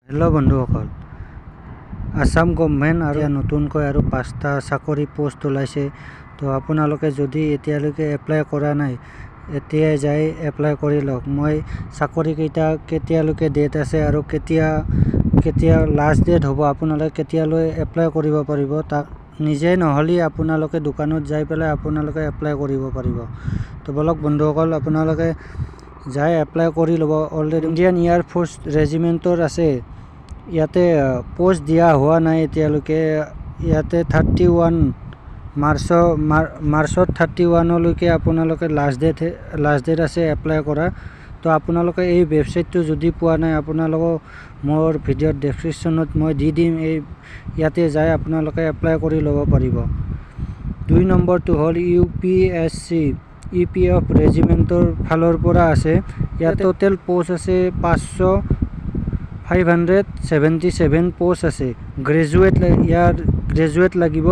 Hello' বন্ধুসকল, Assam government আৰু নতুনকৈ আৰু পাঁচটা চাকৰি পষ্ট ওলাইছে। তো আপোনালোকে যদি এতিয়ালৈকে এপ্লাই কৰা নাই, এতিয়াই যাই এপ্লাই কৰি লওক। মই চাকৰিকেইটা কেতিয়ালৈকে ডেট আছে আৰু কেতিয়া কেতিয়া লাষ্ট ডেট হ'ব, আপোনালোকে কেতিয়ালৈ এপ্লাই কৰিব পাৰিব, তাক নিজে নহ'লে আপোনালোকে দোকানত যাই পেলাই আপোনালোকে এপ্লাই কৰিব পাৰিব। তো বলক বন্ধুসকল, আপোনালোকে যাই এপ্লাই কৰি ল'ব। অলৰেডি ইণ্ডিয়ান এয়াৰ ফ'ৰ্চ ৰেজিমেণ্টৰ আছে, ইয়াতে পষ্ট দিয়া হোৱা নাই এতিয়ালৈকে। ইয়াতে 31 মাৰ্চৰ মাৰ্চত 31লৈকে আপোনালোকে লাষ্ট ডেট আছে এপ্লাই কৰা। তো আপোনালোকে এই ৱেবছাইটটো যদি পোৱা নাই, আপোনালোকক মোৰ ভিডিঅ'ৰ ডেছক্ৰিপশ্যনত মই দি দিম। এই ইয়াতে যাই আপোনালোকে এপ্লাই কৰি ল'ব পাৰিব। 2 নম্বৰটো হ'ল ইউপিএছচি ইপিএফ ৰেজিমেণ্টৰ ফালৰ পৰা আছে। ইয়াত টোটেল পষ্ট আছে 500, 577 পষ্ট আছে। গ্ৰেজুৱেট, ইয়াৰ গ্ৰেজুৱেট লাগিব।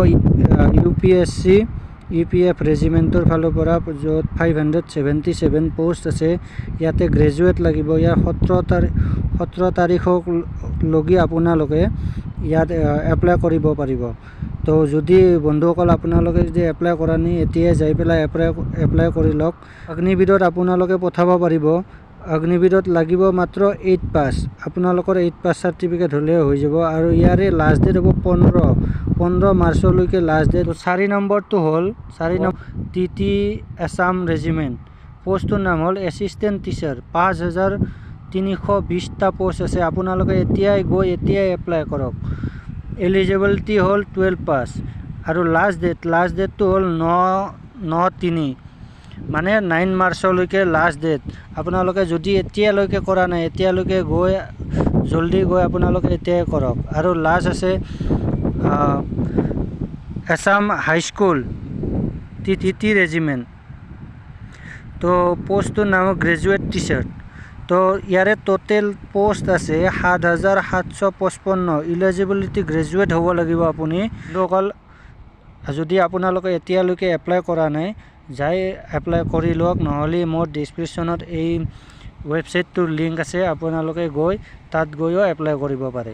ইউপিএছচি ইপিএফ ৰেজিমেণ্টৰ ফালৰ পৰা য'ত 577 পষ্ট আছে, ইয়াতে গ্ৰেজুৱেট লাগিব। ইয়াৰ 17 তাৰিখক লগি আপোনালোকে ইয়াত এপ্লাই কৰিব পাৰিব। তো যদি বন্ধুসকল, আপোনালোকে যদি এপ্লাই কৰা নাই, এতিয়াই যাই পেলাই এপ্লাই কৰি লওক। অগ্নিবীৰত আপোনালোকে পঠাব পাৰিব। অগ্নিবীৰত লাগিব মাত্ৰ 8 পাছ। আপোনালোকৰ 8 পাছ চাৰ্টিফিকেট হ'লে হৈ যাব। আৰু ইয়াৰে লাষ্ট ডেট হ'ব 15 মাৰ্চলৈকে লাষ্ট ডেট। 4 নম্বৰটো হ'ল 4 নম্বৰ টি আছাম ৰেজিমেণ্ট। পষ্টটোৰ নাম হ'ল এছিষ্টেণ্ট টিচাৰ। 5320টা পষ্ট আছে। আপোনালোকে এতিয়াই গৈ এতিয়াই এপ্লাই কৰক। এলিজিবিলিটি হ'ল 12 পাছ আৰু লাষ্ট ডেটটো হ'ল 9/9/3, মানে 9 মাৰ্চলৈকে লাষ্ট ডেট। আপোনালোকে যদি এতিয়ালৈকে কৰা নাই, এতিয়ালৈকে গৈ জলদি গৈ আপোনালোকে এতিয়াই কৰক। আৰু লাষ্ট আছে আছাম হাইস্কুল টি ৰেজিমেণ্ট। তো পষ্টটোৰ নাম গ্ৰেজুৱেট টিচাৰ। তো ইয়াৰে টোটেল পষ্ট আছে 7755। ইলিজিবিলিটি গ্ৰেজুৱেট হ'ব লাগিব আপুনি। অকল যদি আপোনালোকে এতিয়ালৈকে এপ্লাই কৰা নাই, যাই এপ্লাই কৰি লওক। নহ'লে মোৰ ডিছক্ৰিপশ্যনত এই ৱেবছাইটটোৰ লিংক আছে, আপোনালোকে গৈ তাত গৈও এপ্লাই কৰিব পাৰে।